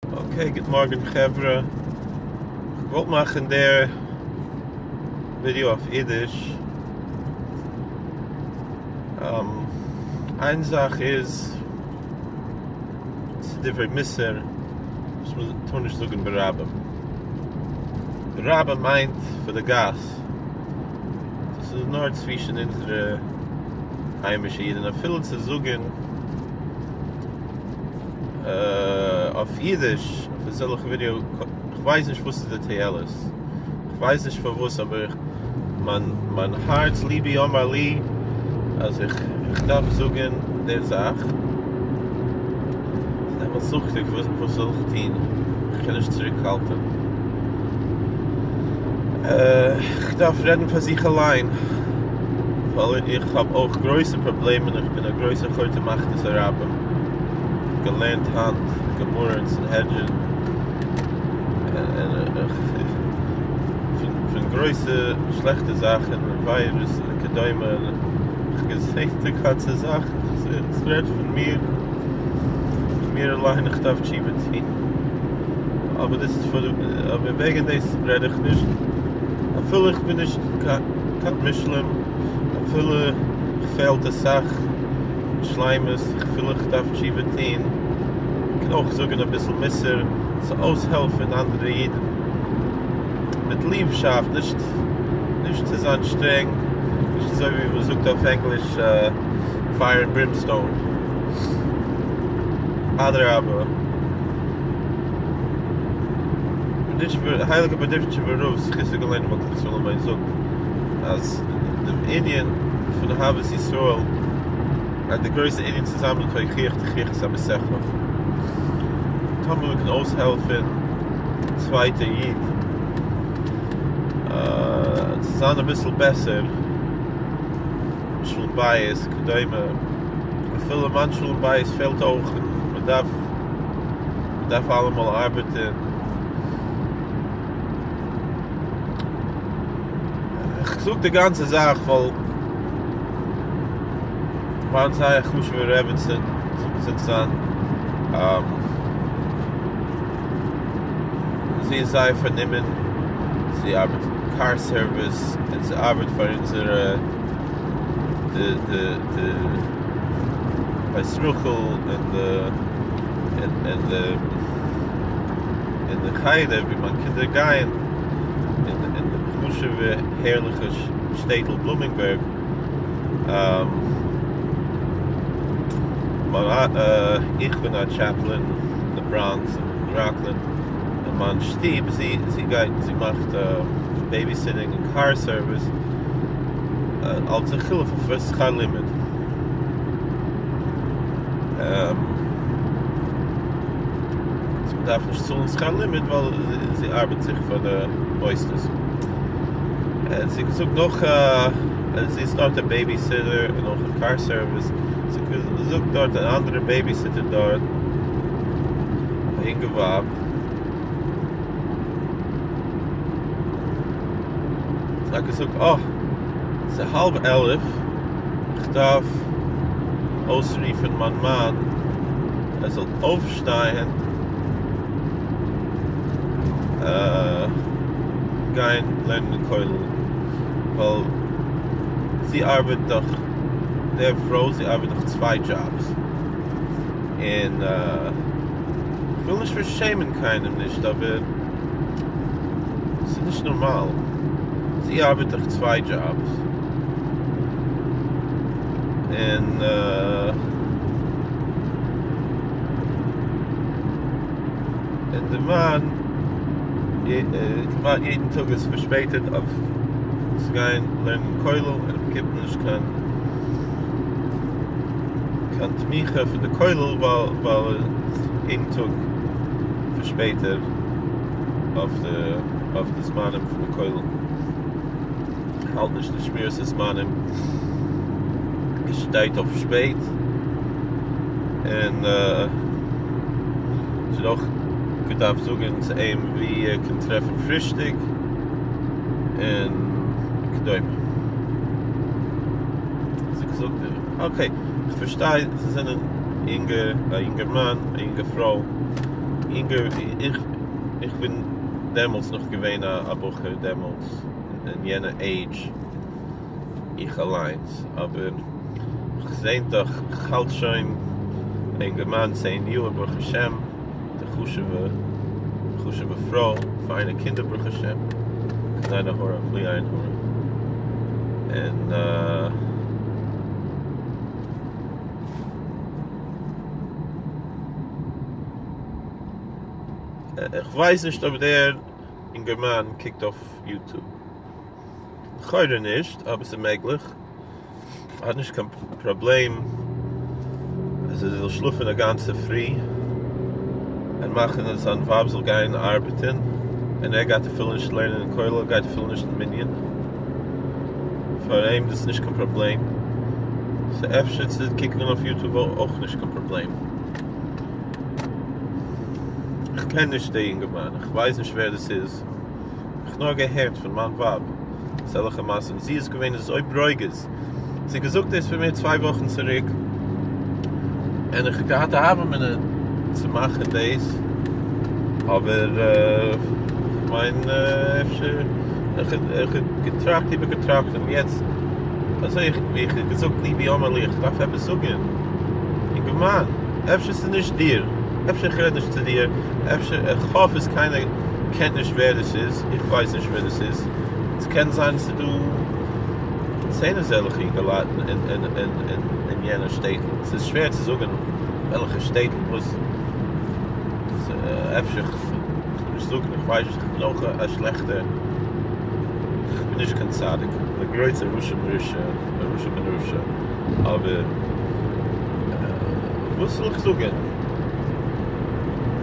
Okay, גוט מארגן חברה. כ'וואלט מאכן דער ווידעא אויף אידיש. איין זאך איז ס'איז דברי מוסר וואס מ'טאר נישט זאגן ברבים. ברבים מיינט פאר די גאס. דאס איז נאר צווישן אונזערע היימישע אידן. אפילו צו זאגן אויף אידיש אויף אזעלכע ווידעא, כ'ווייס נישט וואס איז די תועלת, כ'ווייס נישט פארוואס אבער איך מיין מיין הארץ ליבי אמר לי אז איך איך דארף זאגען דער זאך, דעמאלטס זאגט איך וואס וואס זאל איך טוהן, איך קען נישט צוריק האלטען, איך דארף רעדן פאר זיך אליין, ווייל איך האב אויך גרויסע פראבלעמען, איך בין א גרויסער חוטא מחטיא את הרבים. געלערנט היינט גמרא אין סנהדרין פון גרויסע שלעכטע זאכן וויירוס וכדומה איך האב געזעהן די גאנצע זאך עס רעדט פון מיר פון מיר אליין איך דארף תשובה טוהן אבער דאס איז פאר אבער וועגן דאס רעד איך נישט אפילו איך בין נישט קיין מושלם אפילו פעלט אסאך שלימות, איך פיל איך דארף תשובה טוהן, איך קען אויך זאגן אביסל מוסר צו אויסהעלפן אנדערע אידן מיט ליבשאפט, נישט נישט צו זיין שטרענג, נישט אזוי ווי מען זאגט אויף ענגליש fire and brimstone, אדרבה, הייליגע בארדיטשובער רב זכותו יגן עלינו מלכות ישראל אמן זאגט אז דעם ענין פון אהבת ישראל אז די גרויסע ענין צוזאמען תוכיח תוכיח את עמיתך טאמער מען קען אויסהעלפען צווייטע איד צו זיין אביסל בעסער שלום בית וכדומה אפילו מיין שלום בית פעלט אויך און מען דארף מען דארף אלעמאל ארבעטען. איך זאג די גאנצע זאך ווייל מיין זייער חשוב'ע רעבעצין זאל געזונט זיין זי איז זייער פארנומען זי ארבעט אין קאר סערוויס און זי ארבעט פאר אונזערע די די די בית רחל און די און די אין די חדר ווי מיין קינדער גייען, אין די חשוב'ע הערליכע שטעטל בלומינגבערג, איך בין א chaplain אין די בראנקס און אין ראקלענד, און מיין שטוב זי זי גייט זי מאכט babysitting און קאר סערוויס אלס א חילוף פאר שכר לימוד. זי דארף נישט צאלן שכר לימוד ווייל זי ארבעט זיך פאר די מוסדות. און זי האט געזאגט נאך זי איז דארט א babysitter און אויך א קאר סערוויס, זי האט געזאגט דארט אן אנדערע babysitter דארט, א אינגע ווייב, זי האט געזאגט אה, ס'איז האלב עלף, איך דארף אויסרופן מיין מאן ער זאל אויפשטיין גיין לערנען אין כולל, ווייל זי ארבעט דאך, די פרוי זי ארבעט דאך צוויי דזשאבס, און כ'וויל נישט פארשעמען קיינעם נישט אבער ס'איז נישט נארמאל, זי ארבעט דאך צוויי דזשאבס, און. און די מאן כמעט יעדן טאג איז פארשפעטיגט אויף צו גיין לערנען אין כולל און ער באקומט נישט קיין קיין תמיכה פון די כולל ווייל ווייל יעדן טאג פארשפעט ער אויף די אויף די זמנים פון די כולל האלט נישט די שמירת הזמנים ער שטייט אויף שפעט און זי האט אויך געדארפט זאגן צו אים ווי ער קען טרעפן פרישטאג און כדומה. זי האט געזאגט okay איך פארשטיי זיי זענען יונגע א יונגערמאן א יונגע פרוי. אינגער איך איך בין דעמאלטס נאך געווען א בחור דעמאלטס אין יענע עידזש איך אליינס אבער כ'זעה דאך כ'האלט שוין א אינגערמאן צען יאר ברוך השם די חשובע חשובע פרוי פיינע קינדער ברוך השם קיין עין הרע בלי עין הרע און. איך ווייס נישט אויב דער אינגערמאן קוקט אויף יוטוב. לכאורה נישט, אבער ס'איז מעגליך. ער האט נישט קיין פראבלעם אז ער זאל שלאפן א גאנצע פרי און מאכן אז זיין ווייב זאל גיין ארבעטן און ער גייט אפילו נישט לערנען אין כולל, ער גייט אפילו נישט אין מנין. פאר אים דאס איז נישט קיין פראבלעם. סאו אפשר צו קוקן אויף יוטוב אויך נישט קיין פראבלעם. איך קען נישט די אינגערמאן, איך ווייס נישט ווער דאס איז, איך נאר געהערט פון מיין ווייב אזעלכע מעשים, זי איז געווען אזוי ברוגז, זי האט געזאגט דאס פאר מיר צוויי וואכן צוריק, און איך האב געהאט א הוה אמינא צו מאכן דאס, אבער איך מיין אפשר, איך האב געטראכט איבער געטראכט און יעצט אזוי ווי איך האב געזאגט ליבי אומר לי איך דארף עפעס זאגן, אינגערמאן. אפשר ס'איז נישט דיר, אפשר איך רעד נישט צו דיר, אפשר, איך האף אז קיינער קענט נישט ווער דאס איז, איך ווייס נישט ווער דאס איז, ס'קען זיין ס'איז דא צען אזעלכע אינגעלייט אין יענע שטעטל, ס'איז שווער צו זאגן וועלכע שטעטל וואס, אפשר, כ'וויל נישט זאגן, איך ווייס נישט, כ'בין אויך א שלעכטער, כ'בין נישט קיין צדיק, כ'בין א גרויסער רשע מרושע, א רשע בן רשע. אבער וואס זאל איך זאגען?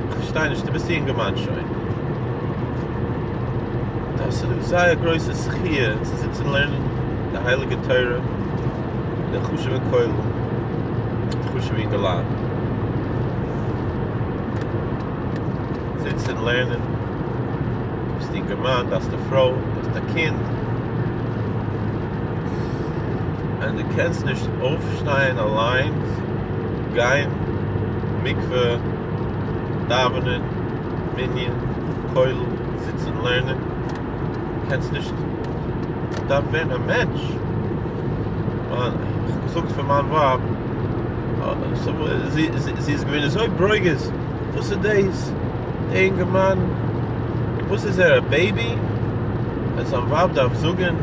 איך פארשטיי נישט, דו ביסט אינגערמאן שוין. דאס איז זייער גרויסע זכיה צו זיצן לערנען די הייליגע תורה אין די חשוב'ע כולל מיט חשוב'ע אינגעלייט. זיצן לערנען, דו ביסט אינגערמאן, דו האסט א פרוי, דו האסט א קינד. און דו קענסט נישט אויפשטיין אליינס, גיין מקווה, דאווענען, מנין, כולל, זיצן לערנען, קענסט נישט, דארף ווערן א מענטש, איך האב געזאגט פאר מיין ווייב, זי איז געווען אזוי ברוגז, וואס איז דאס, דער אינגערמאן, וואס איז ער א בעיבי? אז זיין ווייב דארף זאגען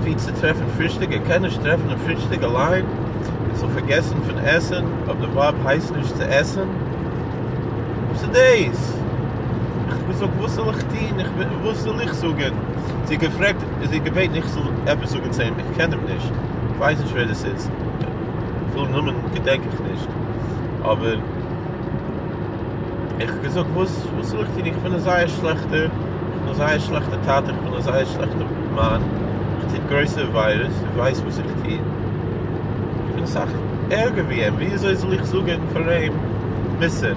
ווי צו טרעפן פרישטאג, ער קען נישט טרעפן א פרישטאג אליין, ער זאל פארגעסן פון עסן אויב די ווייב הייסט נישט צו עסן? וואס איז דאס? איך האב געזאגט וואס זאל איך טון, איך בין וואס זאל איך זאגען? זי האט געפרעגט, זי האט געבעטן איך זאל עפעס זאגען צו אים, איך קען אים נישט, איך ווייס נישט ווער דאס איז, אפילו נאמען געדענק איך נישט, אבער. איך האב געזאגט וואס וואס זאל איך טון איך בין א זייער שלעכטער איך בין א זייער שלעכטער טאטע איך בין א זייער שלעכטער מאן איך טוט גרויסע עבירות דו ווייסט וואס איך טו איך בין אסאך ערגער ווי אים ווי אזוי זאל איך זאגען פאר אים מוסר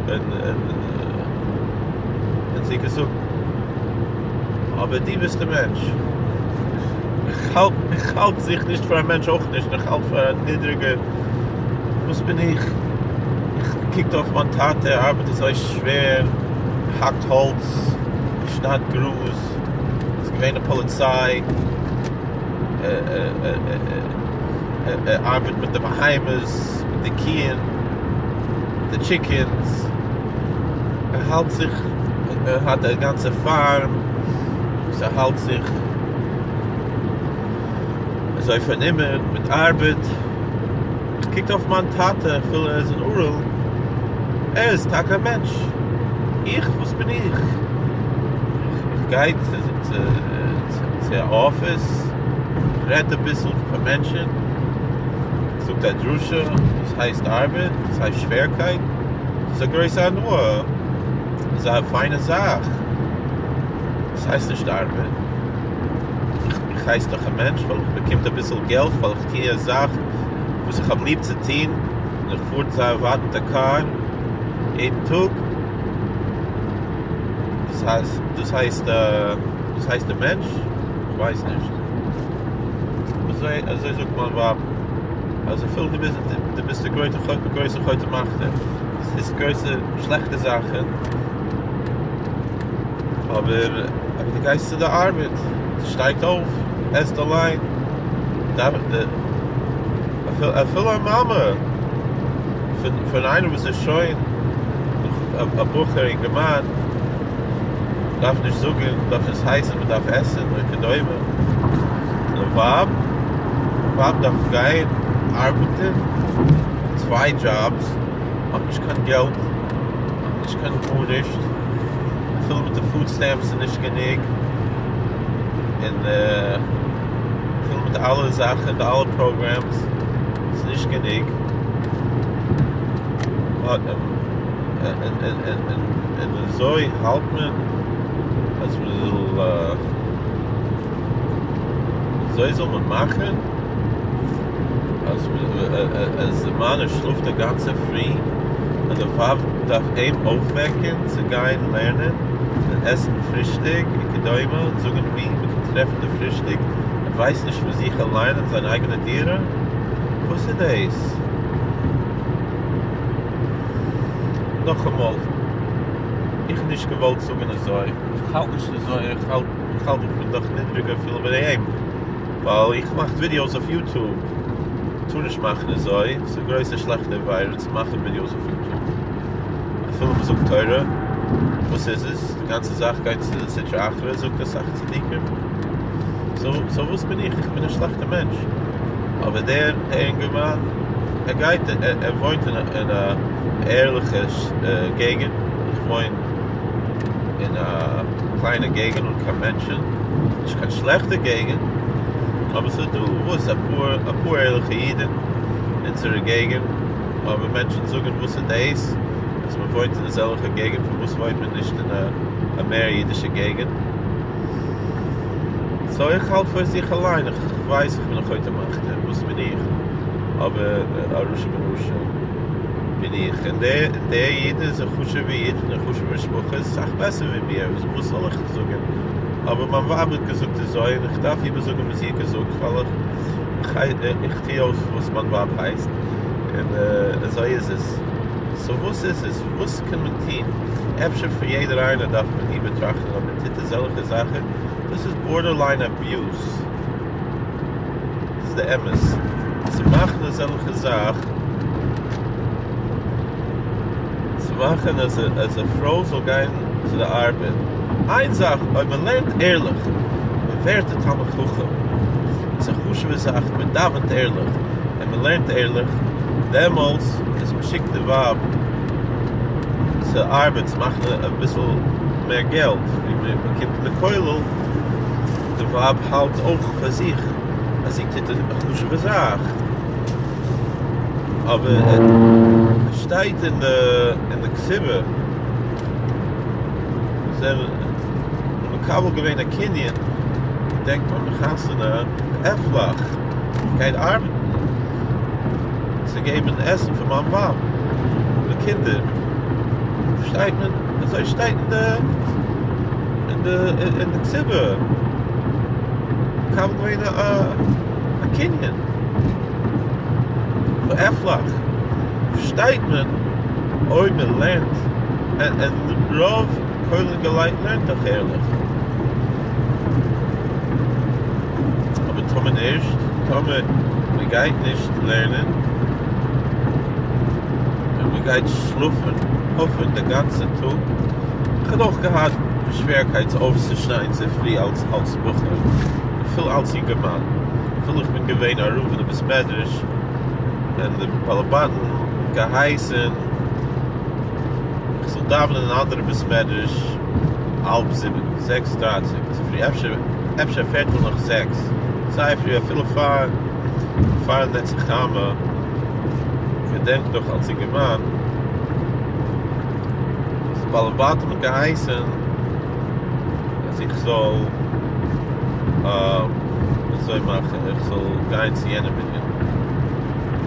און און זי האט געזאגט אבער דו ביסט א מענטש איך האלט איך האלט זיך נישט פאר א מענטש אויך נישט איך האלט פאר א נידריגע וואס בין איך? איך קוקט אויף מיין טאטע ער ארבעט אזוי שווער, האקט האלץ, שניידט גראז, איז געווען א פאליציי, ער ארבעט מיט די בהמות, מיט די קיען, די טשיקענס, ער האלט זיך, ער האט א גאנצע פארם וואס ער האלט זיך אזוי פארנומען מיט ארבעט. איך קוק אויף מיין טאטע אפילו ער איז אן ערל, ער איז טאקע א מענטש, איך וואס בין איך? איך גיי צו א אפיס, איך רעד אביסל פאר מענטשן, איך זאג א דרשה, דאס הייסט ארבעט? דאס הייסט שווערקייט? דאס איז א גרויסע הנאה, דאס איז א פיינע זאך, דאס הייסט נישט ארבעט. איך הייס דאך א מענטש ווייל איך באקומט אביסל געלט ווייל איך טוה א זאך וואס איך האב ליב צו טון, און איך פאר זייער ווייט מיט א קאר יעדן טאג, דאס הייסט דאס הייסט דאס הייסט א מענטש? איך ווייס נישט. אזוי אזוי זאגט מיין ווייב. אז אפילו דו ביסט דו ביסט די גרויסע חוטא ומחטיא, דו טוסט גרויסע שלעכטע זאכן, אבער אבער דו גייסט צו די ארבעט, דו שטייגט אויף, עסט אליין, אפילו א מאמע פון פון איינער וואס איז שוין א בחור אינגערמאן, דארף נישט זאגן, דארף נישט הייסן מען דארף עסן וכדומה, די ווייב, ווייב דארף גיין ארבעטן צוויי דזשאבס, האט נישט קיין געלט, האט נישט קיין גארנישט, אפילו מיט די food stamps איז נישט גענוג, און אפילו מיט אלע זאכן, די אלע programs, איז נישט גענוג, און אזוי האלט מען אז מען זאל אזוי זאל מען מאכן אז אז די מאן שלאפט די גאנצע פרי און די ווייב דארף אים אויפוועקן צו גיין לערנען און עסן פרישטאג וכדומה און זאגן ווי מען קען טרעפן די פרישטאג ער ווייסט נישט פון זיך אליין אין זיין אייגענע דירה? וואס איז דאס? נאכאמאל, איך האב נישט געוואלט זאגן אזוי, איך האלט נישט אזוי, איך האלט איך האלט איך בין דאך נידריגער אפילו ביי אים, ווייל איך מאך ווידיאוס אויף YouTube, טאר נישט מאכן אזוי, ס'איז א גרויסע שלעכטע עבירה צו מאכן ווידיאוס אויף YouTube, אפילו מ'זאגט תורה, וואס איז עס? די גאנצע זאך גייט צו די סטרא אחרא זאגט אסאך צדיקים, so וואס בין איך? איך בין א שלעכטע מענטש, אבער דער אינגערמאן ער גייט ער וואוינט אין א ערליכע געגענט, איך וואוין אין א קליינע געגענט אן קיין מענטשען, נישט קיין שלעכטע געגענט, אבער ס'איז דא וואס אפאר אפאר ערליכע אידען אין אונזערע געגענט, אבער מענטשען זאגען וואס איז דאס אז מען וואוינט אין אזעלכע געגענט פארוואס וואוינט מען נישט אין א מער אידישע געגענט? so איך האלט פאר זיך אליין, איך ווייס איך בין א חוטא ומחטיא, וואס בין איך? אבער א רשע בן רשע בין איך, און דער דער איד איז א חשוב'ער איד פון א חשוב'ע משפחה, איז אסאך בעסער ווי מיר, וואס זאל איך זאגען? אבער מיין ווייב האט געזאגט אזוי, און איך דארף איבערזאגען וואס זי האט געזאגט, ווייל איך איך טוה אויס וואס מיין ווייב הייסט, און אזוי איז עס. so וואס איז עס? וואס קען מען טוהן? אפשר פאר יעדער איינער דארף מען איבערטראכטען אויב מען טוט אזעלכע זאכען, דאס איז borderline abuse, דאס איז די אמת, צו מאכן אזעלכע זאך, צו מאכן אז אז א פרוי זאל גיין צו די ארבעט, איין זאך אויב מען לערנט ערליך, מען ווערט א תלמיד חכם, איז א חשובע זאך, מען דאווענט ערליך, און מען לערנט ערליך, דעמאלטס איז מען שיקט די ווייב צו ארבעט צו מאכן אביסל מער געלט ווי מען באקומט אין די כולל, די ווייב האלט אויך פאר זיך אז זי טוט א חשובע זאך, אבער עס שטייט אין די אין די כתובה זענען מקבל געווען א קנין, געדענקט מיין חתונה, ואפלח, איך גיי ארבעטן צו געבן עסן פאר מיין ווייב און די קינדער, פארשטייט מען? אזוי שטייט אין די אין די אין די כתובה, מקבל געווען א א קנין, ואפלח, פארשטייט מען אויב מען לערנט, און רוב כולל אינגעלייט לערנט דאך ערליך, אבער טאמער נישט, טאמער מען גייט נישט לערנען, און מען גייט שלאפן, האפן די גאנצע טאג, איך האב אויך געהאט שווערקייט צו אויפצושטיין צופרי אלס אלס בחור, אפילו אלס יונגערמאן, אפילו איך בין געווען א רב אין די בית מדרש, און די בעלי בתים געהייסן איך זאל דאווענען אין אנדערע בית מדרש האלב זיבן, זעקס דרייסיג צופרי, אפשר אפשר פערטל נאך זעקס, זייער פרי אפילו פאר פאר נץ החמה, כ'געדענק נאך אלס אינגערמאן אז די בעלי בתים האט געהייסען אז איך זאל אזוי מאכן איך זאל גיין צו יענע מנין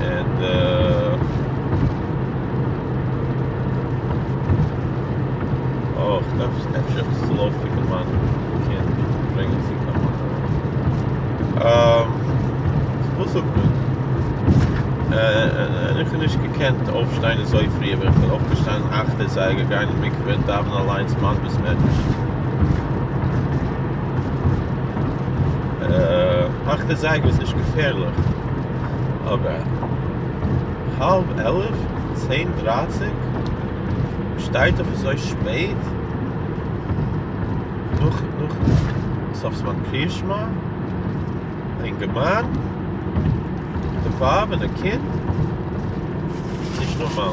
און אה איך דארף אפשר איך זאל אויפפיקן מיין קינד און ברענגען צו קיין מאנרא. וואס זאגט מען? און איך האב נישט געקענט אויפשטיין אזוי פרי אבער איך בין אויפגעשטאנען אכט אזייגער גיין אין מקווה און דאווענען אליינס מיין בית מדרש. אכט אזייגער איז נישט געפערליך אבער האלב 11? צען דרייסיג? מ'שטייט אויף אזוי שפעט? נאך נאך סוף זמן קריאת שמע? א אינגערמאן מיט א ווייב און א קינד? נישט נארמאל.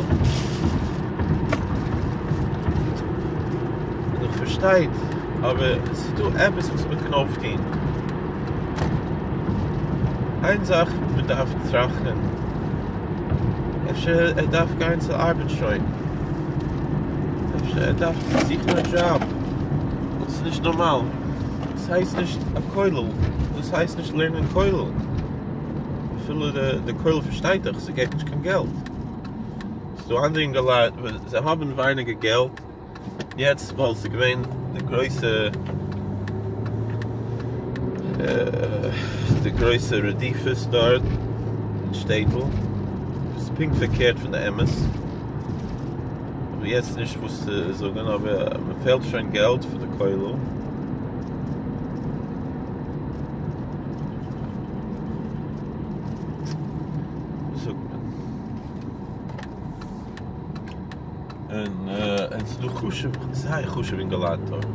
און איך פארשטייט אבער עס איז דא עפעס וואס מען קען אויפטון. איין זאך מען דארף טראכטן, אפשר ער דארף גיין צו ארבעט שוין. אפשר ער דארף זוכן א דזשאב. דאס איז נישט נארמאל. דאס הייסט נישט א כולל, דאס הייסט נישט לערנען כולל. אפילו די כולל פארשטייט דאך ס'געבט נישט קיין געלט. ס'דא אנדערע אינגעלייט וואס זיי האבן ווייניגער געלט יעצט ווייל ס'איז געווען די גרויסע די גרויסע רדיפות דארט אין שטעטל, וואס איז פונקט פארקערט פון די אמת. אבער יעצט נישט וואס צו זאגן אבער מען פעלט שוין געלט פאר די כולל. וואס זאגט מען? און און ס'איז דא חשוב, זייער חשוב אינגעלייט דארט.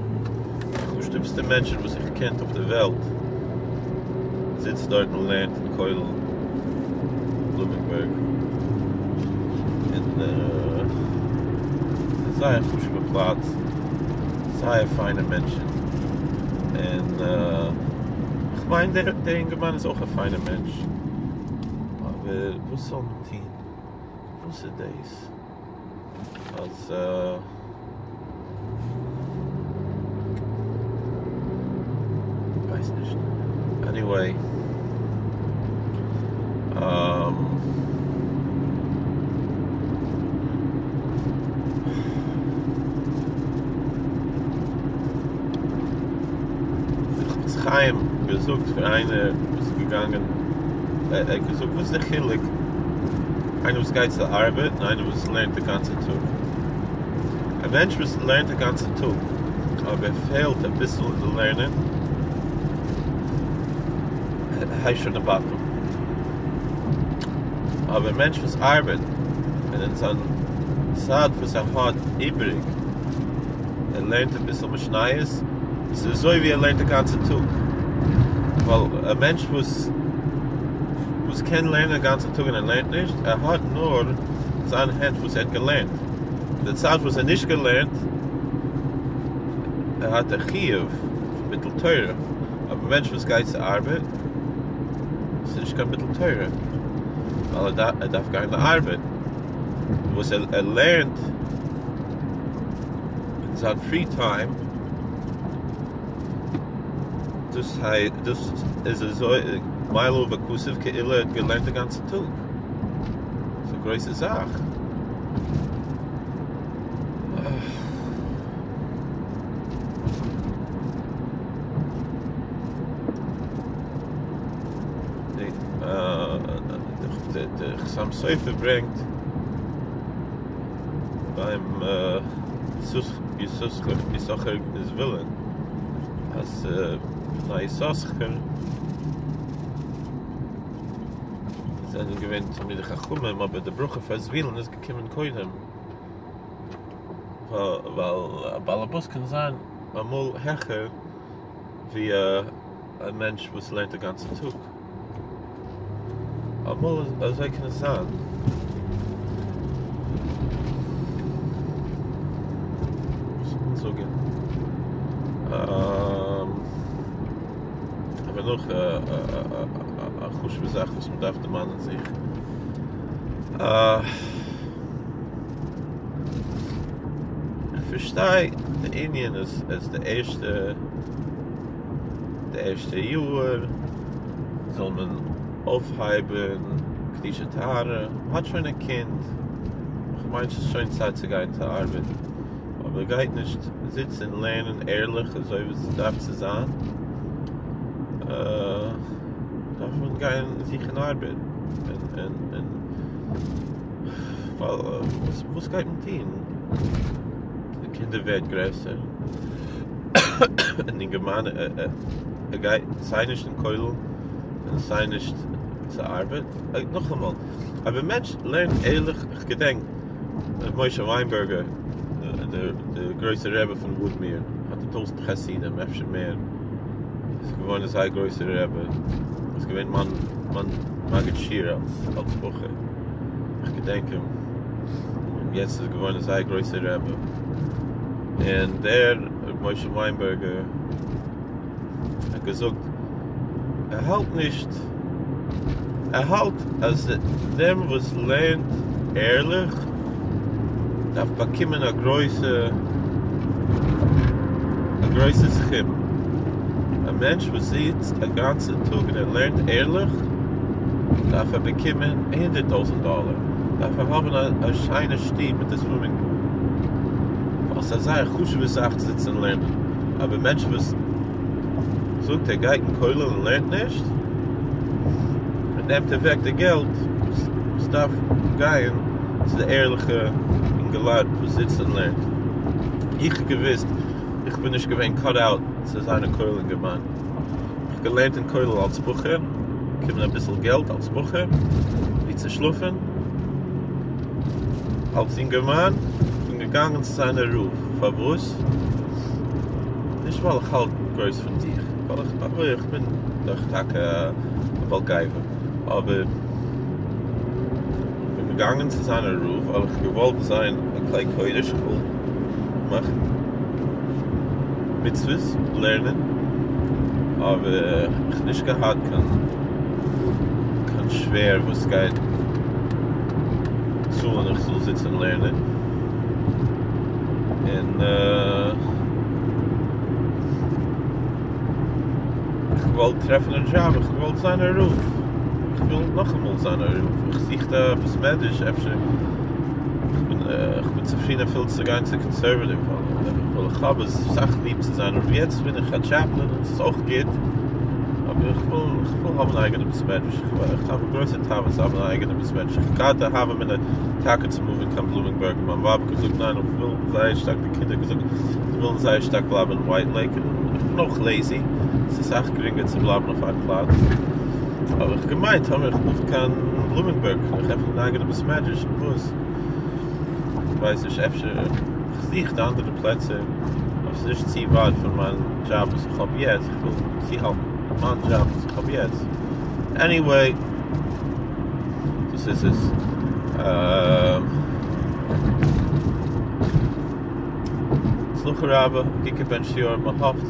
די חשובסטע מענטשן וואס איך קענט אויף די וועלט זיצט דארט און לערנט אין כולל בלומינגבורג. און ס'איז זייער חשובע פלאץ, זייער פיינע מענטשן. און כ'מיין דער אינגערמאן איז אויך א פיינער מענטש. אבער וואס זאל מען טון? וואס איז דאס? אז כ'ווייס נישט. Anyway. דער חפץ חיים געזאגט פאר איינער וואס איז געגאנגען, ער האט געזאגט וואס איז די חילוק איינער וואס גייט צו ארבעט און איינער וואס לערנט די גאנצע טאג. א מענטש וואס לערנט די גאנצע טאג אבער ער פעלט אביסל אין די לערנען הייסט שוין א בטלן. אבער א מענטש וואס ארבעט און אין זיין צייט וואס ער האט איבריג ער לערנט אביסל משניות ס'איז אזוי ווי ער לערנט די גאנצע טאג. ווייל א מענטש וואס וואס קען לערנען א גאנצע טאג און ער לערנט נישט, ער האט נאר זיין הענט וואס ער האט געלערנט. די צייט וואס ער האט נישט געלערנט, ער האט א חיוב פון ביטול תורה. אבער א מענטש וואס גייט צו ארבעט, ס'איז נישט קיין ביטול תורה, ווייל ער דארף גיין די ארבעט. וואס ער לערנט אין זיין free time, דאס הייסט דאס איז אזוי מעלה עליו הכתוב כאילו ער האט געלערנט די גאנצע טאג. ס'איז א גרויסע זאך. די חתם סופר ברענגט ביים יששכר זבולון אז בני יששכר זענען געווען תלמידי חכמים אבער די ברכה פאר זבולון איז געקומען קודם ווייל א בעל הבית קען זיין אמאל העכער ווי א מענטש וואס לערנט א גאנצע טאג. אמאל אזוי קען עס זיין. וואס זאל מען זאגען? אבער נאך א חשוב'ע זאך וואס מען דארף דערמאנען זיך. איך פארשטיי די ענין אז אז די ערשטע די ערשטע יאר זאל מען אויפהייבן קדושה טהרה, מען האט שוין א קינד, איך מיין ס'איז שוין צייט צו גיין צו ארבעט, אבער גייט נישט זיצן און לערנען ערליך אזוי ווי ס'דארף צו זיין, דארף מען גיין זוכן ארבעט, און און און. ווייל וואס גייט מען טון? די קינדער ווערט גרעסער, און אינגערמאן ער גייט סיי נישט אין כולל און סיי נישט צו ארבעט, נאכאמאל, אויב א מענטש לערנט ערליך, איך געדענק ר' משה וויינבערגער דער גרויסער רבי פון וואודמיר האט א טויזענט חסידים אפשר מער, איז געווארן א זייער גרויסער רבי, איז געווען מיין מיין מגיד שיעור אלס אלס בחור, איך געדענק אים, און יעצט איז געווארן א זייער גרויסער רבי, און דער ר' משה וויינבערגער האט געזאגט ער האלט נישט, ער האלט אז דעם וואס לערנט ערליך דארף באקומען א גרויסע א גרויסע סכום, א מענטש וואס זיצט א גאנצע טאג און ער לערנט ערליך דארף ער באקומען הונדערט טויזענט דאלער, דארף ער האבן א שיינע שטוב מיט א swimming pool, ווייל ס'איז א זייער חשוב'ע זאך צו זיצן און לערנען, אבער מענטש וואס זאגט ער גייט אין כולל און לערנט נישט, מען נעמט אוועק די געלט וואס דארף גיין צו די ערליכע אינגעלייט וואס זיצט און לערנט. איך האב געוויסט איך בין נישט געווען cut out צו זיין א כולל אינגערמאן. איך האב געלערנט אין כולל אלס בחור, באקומען אביסל געלט אלס בחור ווי צו שלאפן. אלס אינגערמאן בין געגאנגען צו זיין א רב. פארוואס? נישט ווייל איך האלט גרויס פון זיך, ווייל איך אבער איך בין דאך טאקע א בעל גאווה, אבער איך בין געגאנגען צו זיין א רב ווייל איך האב געוואלט זיין א כלי קודש, איך וויל מאכן מצוות, לערנען, אבער איך האב נישט געהאט קיין קיין שווער וואס גייט צאלן איך זאל זיצן לערנען. און איך געוואלט טרעפן א דזשאב, איך געוואלט זיין א רב, איך וויל נאכאמאל זיין א רב, איך זוך א בית מדרש אפשר, איך בין איך בין צופרידן אפילו צו גיין צו conservative, ווייל איך האב אסאך ליב צו זיין א רב, יעצט בין איך א chaplain און ס'איז אויך גוט, אבער איך וויל איך וויל האבן א אייגענע בית מדרש, איך האב א גרויסע תאווה צו האבן א אייגענע בית מדרש, איך האב געהאט א הוה אמינא טאקע צו move ן קיין בלומינגבורג, מיין ווייב האט געזאגט ניין איך וויל זייער שטארק די קינדער געזאגט זיי ווילן זייער שטארק בלייבן אין ווייט לעיק און איך בין אויך lazy ס'איז אסאך גרינגער צו בלייבן אויף איין פלאץ האב איך געמיינט טאמער איך move קיין בלומינגבורג קען איך עפענען אן אייגענע בית מדרש און וואס כ'ווייס נישט אפשר איך זוך די אנדערע פלעצער אבער ס'איז נישט צו ווייט פון מיין דזשאב וואס איך האב יעצט איך וויל צוהאלטן מיין דזשאב וואס איך האב יעצט anyway. דאס איז עס. הצלחה רבה, גוט געבענטשט יאר, מען האפט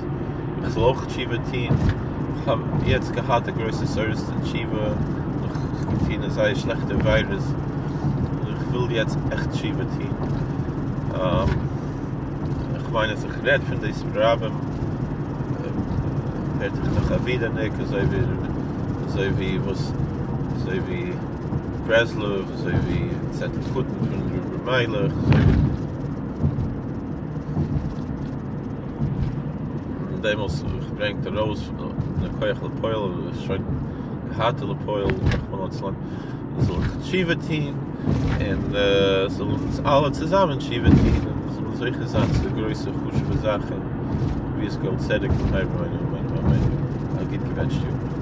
איך זאל אויך תשובה טוהן, איך האב יעצט געהאט א גרויסע סערס אין תשובה, איך האב געטוהן א זייער שלעכטע עבירות, און איך וויל יעצט עכט תשובה טוהן, איך מיין אז איך רעד פון דאס ברבים, ווערט איך נאך א ווידערניק אזוי ווי אזוי ווי וואס אזוי ווי ברסלב אזוי ווי צעטל קטן פון ר' מיילעך אזוי ווי און דעמאלס האב איך געברענגט ארויס פון די כח לפועל וואס שוין געהאט לפועל רחמנא לצלן זאל איך תשובה טוהן און זאלן אונז אלע צוזאמען תשובה טוהן און זאלן זוכה זיין צו די גרויסע חשוב'ע זאכן ווי עס גואל צדק במהרה בימינו אמן ואמן א גוט געבענטשט יאר.